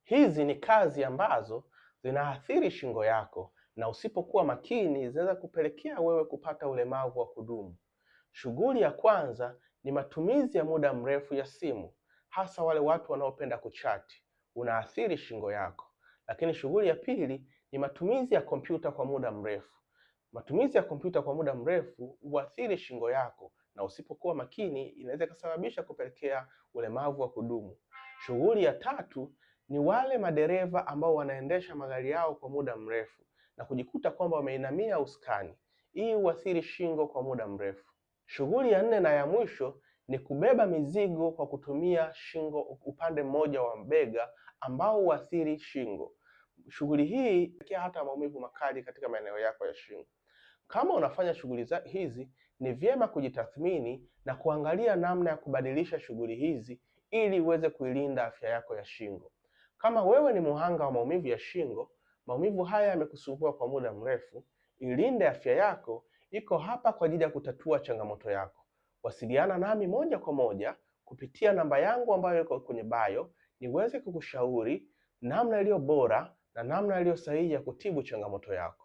Hizi ni kazi ambazo zinaathiri shingo yako na usipokuwa makini zinaweza kupelekea wewe kupata ulemavu wa kudumu. Shughuli ya kwanza ni matumizi ya muda mrefu ya simu, hasa wale watu wanaopenda kuchati, unaathiri shingo yako. Lakini shughuli ya pili ni matumizi ya kompyuta kwa muda mrefu. Matumizi ya kompyuta kwa muda mrefu huathiri shingo yako, na usipokuwa makini inaweza ikasababisha kupelekea ulemavu wa kudumu. Shughuli ya tatu ni wale madereva ambao wanaendesha magari yao kwa muda mrefu na kujikuta kwamba wameinamia usukani. Hii huathiri shingo kwa muda mrefu. Shughuli ya nne na ya mwisho ni kubeba mizigo kwa kutumia shingo, upande mmoja wa bega ambao huathiri shingo. Shughuli hii hata maumivu makali katika maeneo yako ya shingo. Kama unafanya shughuli hizi, ni vyema kujitathmini na kuangalia namna ya kubadilisha shughuli hizi ili uweze kuilinda afya yako ya shingo. Kama wewe ni muhanga wa maumivu ya shingo, maumivu haya yamekusumbua kwa muda mrefu, Ilinde Afya Yako iko hapa kwa ajili ya kutatua changamoto yako. Wasiliana nami moja kwa moja kupitia namba yangu ambayo iko kwenye bio, niweze kukushauri namna iliyo bora na namna iliyo sahihi ya kutibu changamoto yako.